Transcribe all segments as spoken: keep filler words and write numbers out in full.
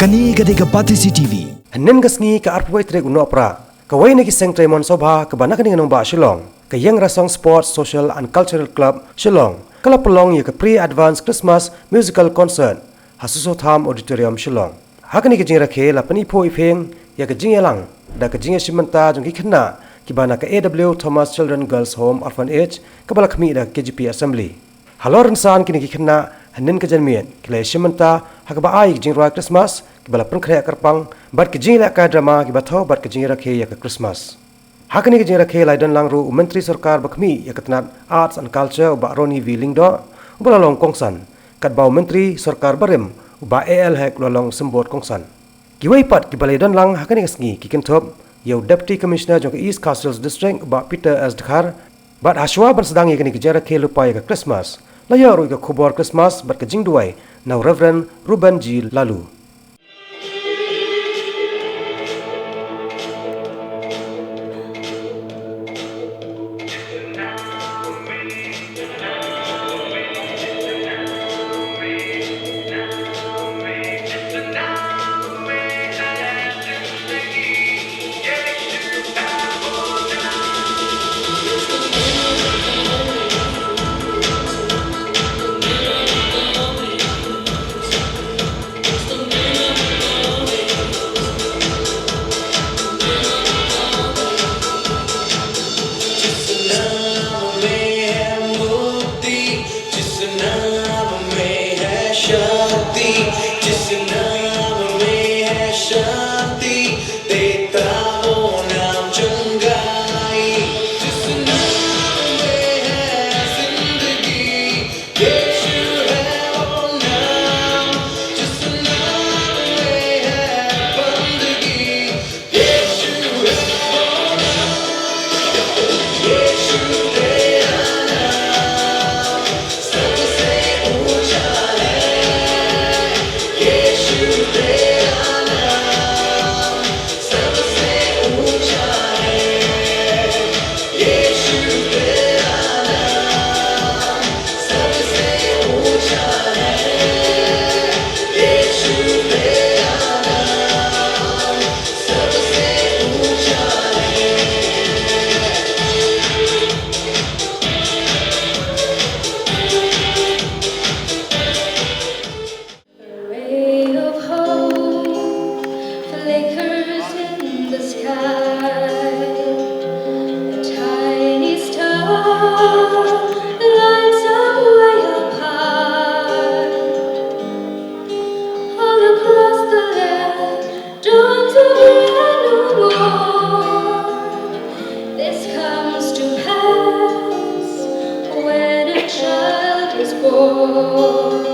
Kane ka dei ka Batesi T V. Hynnin ka sngi ka arphew tarik u Nohprah, kawei na ki seng trei mon sngewbha kaba na kane ka nongbah Shillong, ka Iangrasong Sports Social and Cultural Club Shillong, ka la pynlong ïa ka pre-advance Christmas musical concert ha Soso Tham Auditorium Shillong. Ha kane ka jingrakhe la pyniphuh iphieng ïa ka jingïalang da ka jingïashim bynta jong ki khynnah kiba na ka A W Thomas Children Girls Home Orphanage kaba la khmih da ka K J P Assembly. Halor rynsan kine ki khynnah hynnin ka janmiet ki la ïashim bynta ha kaba ai ka jingrwai Christmas kiba la pynkhreh kyrpang bad ka jingïalehkai drama kiba thew bad ka jingrakhe ïa ka Christmas. Ha kane ka jingrakhe la ïadonlang ruh u Myntri Sorkar ba khmih ïa ka tnat Arts and Culture u Bah Ronnie V Lyngdoh uba la long kongsan, katba u Myntri Sorkar barim u Bah A L Hek u la long symbud kongsan. Kiwei pat kiba la ïadonlang ha kane ka sngi ki kynthup ïa u Deputy Commissioner jong ka East Khasi Hills District u Bah Peter S Dkhar, bad hashwa ban sdang ïa kane ka jingrakhe lypa ïa ka Christmas, la ïoh ruh ïa ka khubor Christmas bad ka jingduwai na u Reverend Reuben G Laloo. A ray of hope flickers in the sky. A tiny star lights up way up high. All across the land, dawn's a brand new morn. This comes to pass when a child is born.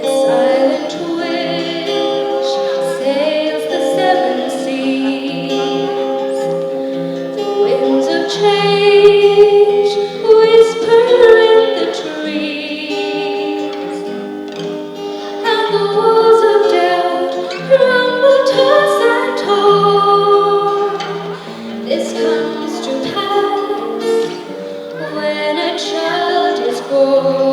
A silent wish sails the seven seas. The winds of change whisper in the trees. And the walls of doubt crumble, tossed and torn. This comes to pass when a child is born.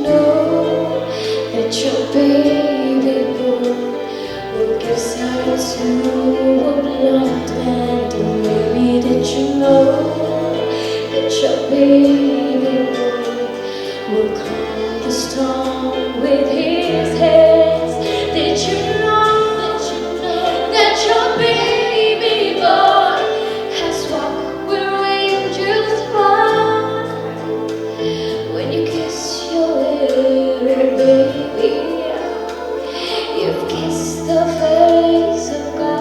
Know that your baby boy will give sight to a blind man. And maybe did you know that your baby boy will calm the storm with his hands? Did you know that your baby boy has walked where angels walk? When you kiss your little baby, you've kissed the face of God.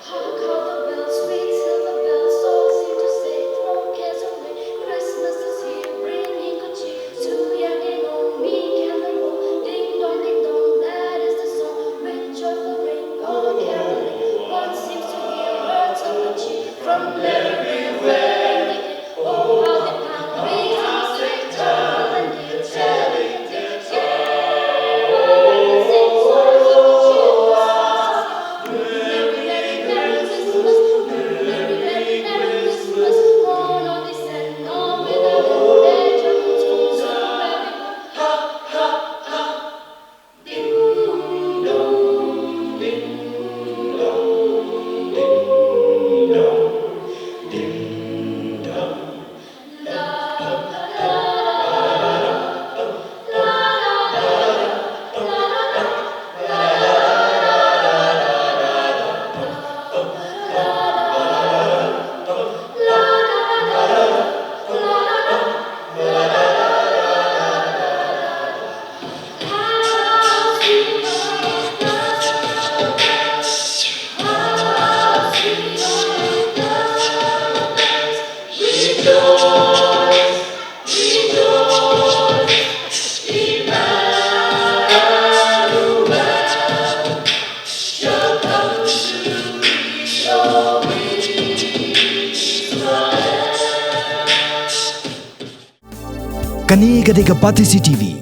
Hark how the bells, sweet silver bells, all seem to say, "No cares away, Christmas is here, bringing good cheer to young and old, meek and the bold. Ding dong, ding dong, that is the song, with joyful ring, all caroling. One seems to hear words of good cheer from everywhere in the air. Oh, how the town rings in the street, and the telling tales." Kane ka dei ka Batesi T V.